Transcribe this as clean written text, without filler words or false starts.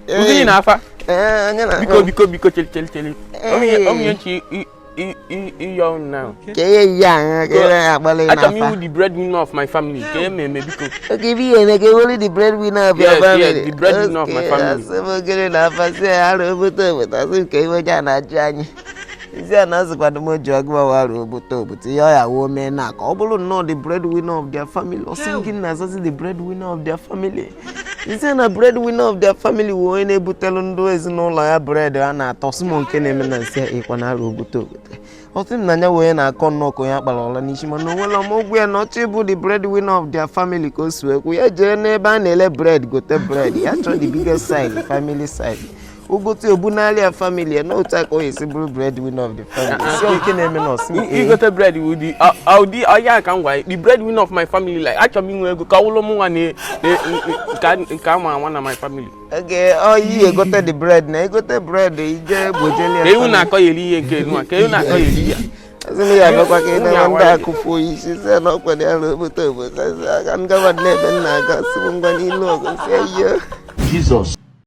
Ugiri na afa. Ee, onye na-akpọ? Biko, biko, biko, cheli, cheli, cheli. Ee. Onye nchi ịyọ now. Ka ihe yi ahụ ka ihe akpali Achọrọ m n'afa. iwu the breadwinner of my family. Ka eme eme, biko. Okay, ibe ihe eme ka ewelu the breadwinner of your Yes, family. yes, the breadwinner of my Okay, family. asị m ogiri na afa sị ya arụ obodo obodo, asị m ka iwe onye a na-ajụ anyị. Isi a na-asịkwana m ji ọgụ gbawa arụ obodo obodo ihe ọ ya woo mee na ka ọ bụrụ nnọọ the breadwinner of their family. Ọ sị m gị na-azazi the breadwinner of their family. Isi na breadwinner of their family wụ onye na-ebutelu ndị ezinụlọ ya bread a na-atọ. Sị m nke na-eme na nsị ịkwa na arụ obodo obodo. Ọ sị m na ya wee na-akọ nnọọ ka onye akpara ọla n'isi, mana o nwere ọmụgwọ ya na ọchọ ịbụ the breadwinner of their family, ka o si wee kwu ya jee n'ebe a na-ele bread gote bread ya chọọ the biggest size, family size, ogote obunali ya family ya n'otu aka o esi bụrụ breadwinner of the family. Si nke na-eme na ọsị m ee. Igote bread wu the ụdị ọya ka m gwa the breadwinner of my family, like achọrọ m inwe ego ka ọ wụlụ mụ nwa na nke ama ama na my family. Oge ọ yi egote the bread na egote bread ije gbojeli ya. Ka ewu na-akọ ya eri ihe nke nwa, ka ewu na-akọ ya eri ya. Asị m ya abịakwa ka ị Nwunye na ndị awaghị. akụfu isi sị na ọkwa ya na obodo obodo, asị aka ngaba n'ebe m na-aga, sị m ngwa n'ilu ọgụ sị iyo. Jesus.